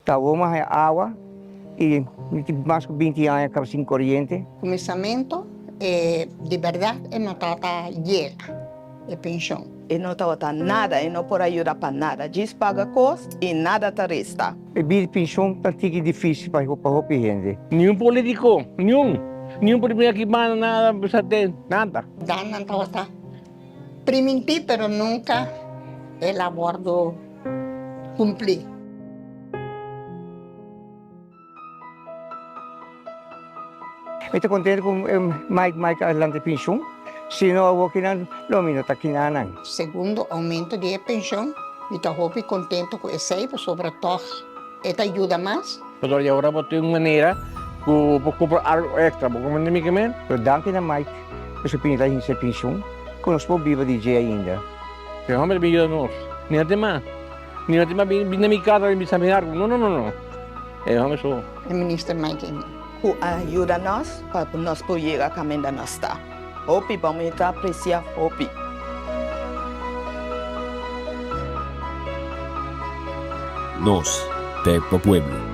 Ta awor mi a haña awa i mi tin mas ku binti aña kaba sin koriente. Kuminsamentu e di bèrdat e no tabata yega e penshon. E no tabata nada, e no por a yuda pa nada. Djis paga kos i nada ta resta. E bida di penshon ta tiki difísil pa hopi hende. Niun polítiko, niun, niun por bini aki banda nada bisa den, nada. Dan nan tabata primintí pero nunka el a wòrdu kumplí. Mi ta contento cu Mike Mike a lanta e pensioen, si no awor kinan lo mi no ta kinanan. Segundo aumento di e pensioen, mi ta hopi contento cu esey pasobra tog e ta yuda mas. Pasobra y awor bo tin un manera cu bo cumpra algo extra, bo comprende mi kimen? Pero danki na Mike cu su pinta hinca e pensioen cu nos por biba di dje ainda. E homber a bin yuda nos, mi no tin mas. Mi no tin mas bin na mi casa bin bisa mi algo. No, no, no, no. E homber so. E minister Mike Eman. Cu a yuda nos pa nos por yega caminda nos ta. Hopi bon mi ta aprecia hopi. Nos ta e pa pueblo.